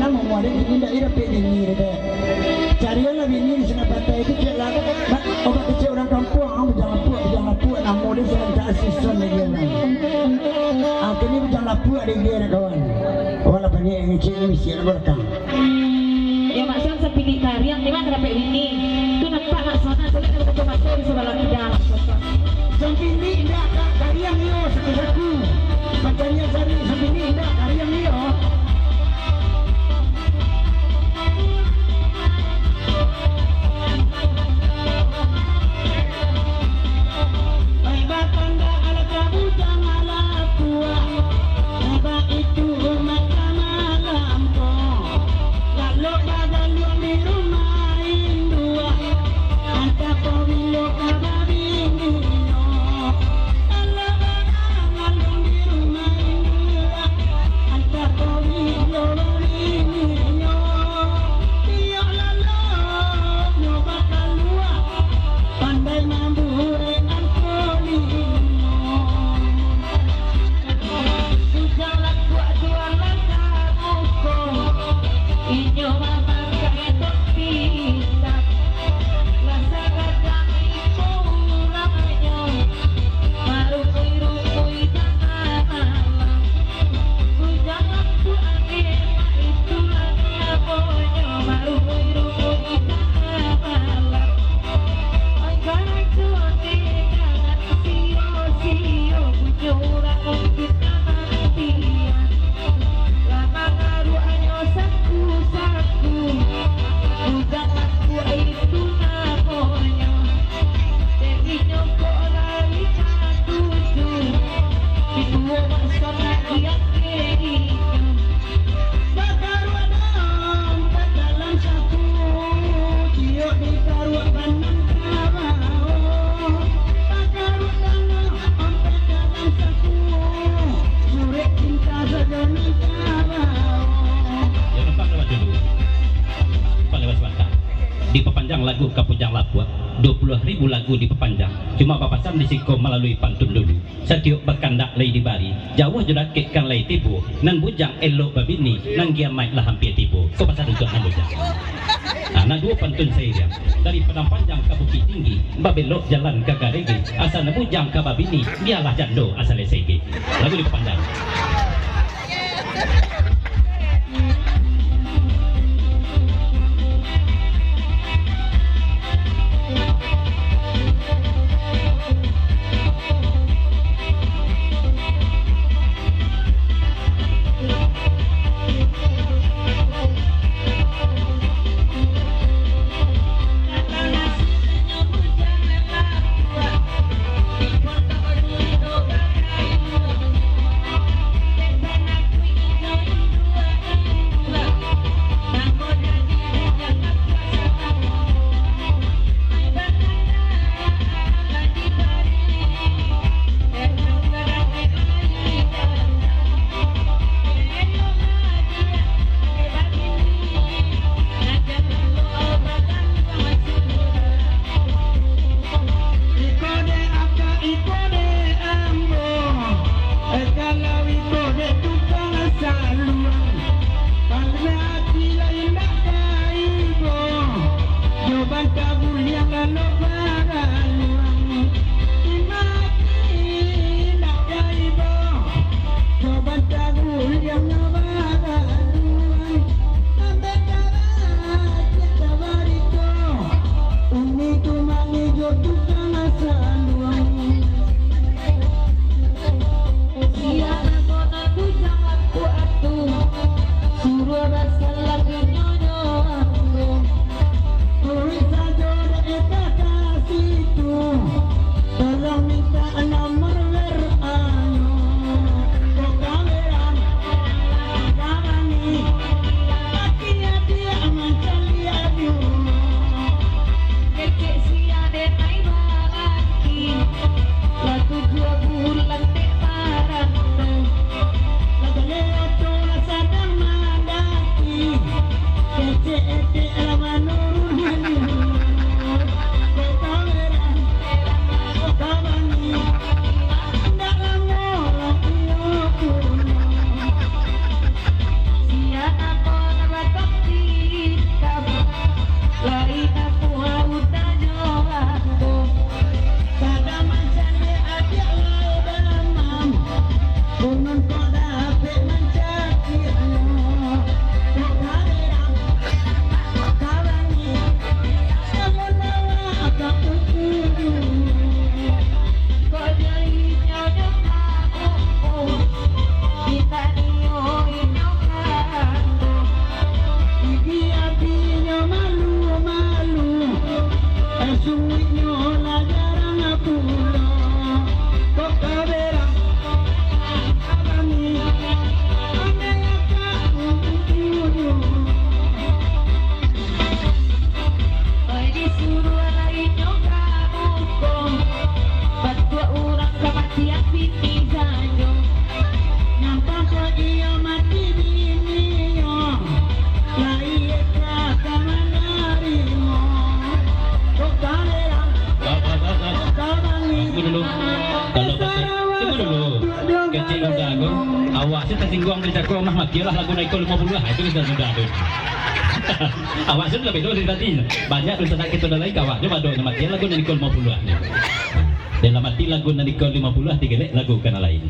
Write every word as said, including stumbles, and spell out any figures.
Mamuah dek bini, ndak ado dapek bini dek. Carianlah bini di Sungai Patai tu, cek lah. Nak obat kecek urang kampuang, ah, Bujang Lapuak, Bujang Lapuak, namo dia Sunan Cak Asison lagi namo. Ah, kini Bujang Lapuak dek dia, kawan. Walau banyak yang ngecek ni, misi ada balakang. Yo, Mak Son, sapilik kariang, di ma ka dapek bini? Tu nampak Mak Son, ado di kacomato di sabalah kida, Mak Son. Sapilik indak, Kak, kariang iyo, saku-saku. Pacaliak sari, sapilik indak, kariang iyo. Baik batandak alah ka bujang alah tuak, baitu umat ka malam ko. Lalu bagaluang di rumah induak, antah pabilo ka babini nyo. Lalu bagaluang di rumah induak, antah pabilo babini nyo. Tiok lalu nyo bakalua, pandai mambuek angko limo. Bujang Lapuak jualan ka muko, inyo mamakai topi itam. Lah sagadang iko urangnyo, marumui-rumui tangah malam. Bujang Lapuak angin, itulah nyamonyo, marumui-rumui tangah malam. Oi, karajo angin, jangan sio-sio, punyo urang mungkin kamatian. Lah mangaruahnyo saku-saku, Bujang Lapuak itu namonyo. Dek inyo kok lai katuju, pituo Mak Son agiah dek inyo. Bakaruak dompet dalam saku, ciok dikaruak banang ka bawah. Bakaruak dompet dalam saku, surek cinta sajo nan ka bawah. Yo, nampak lewat dulu. Nampak lewat sabanta. Dipapanjang lagu ka Bujang Lapuak, duo puluah ribu lagu dipapanjang. Cuma bapasan di siko malalui pantun dulu. Satiok bakandak lai dibari, jauah jo dakek kan lai tibo, nan bujang elok babini, nan giamaik lah ampia tibo. Ko pasan untuak nan bujang. Nah, nan duo pantun sairiang. Dari Padang Panjang ka Bukik Tinggi, babelok jalan ka Garigi, asa nan bujang ka babini, bialah jando asa lai sege. Lagu dipapanjang. Kecek Uda ko, awak se tasingguang dek cako mah, matilah lagu Niko limo puluah, itu sudah, sudah tu. Awak se lah bedo dari tadi. Banyak tu sanak kito nan lain, awak se bado nyo mati lagu Niko limo puluah ni. Dalam mati lagu Niko limo puluah, tigelek lagu ka nan lain.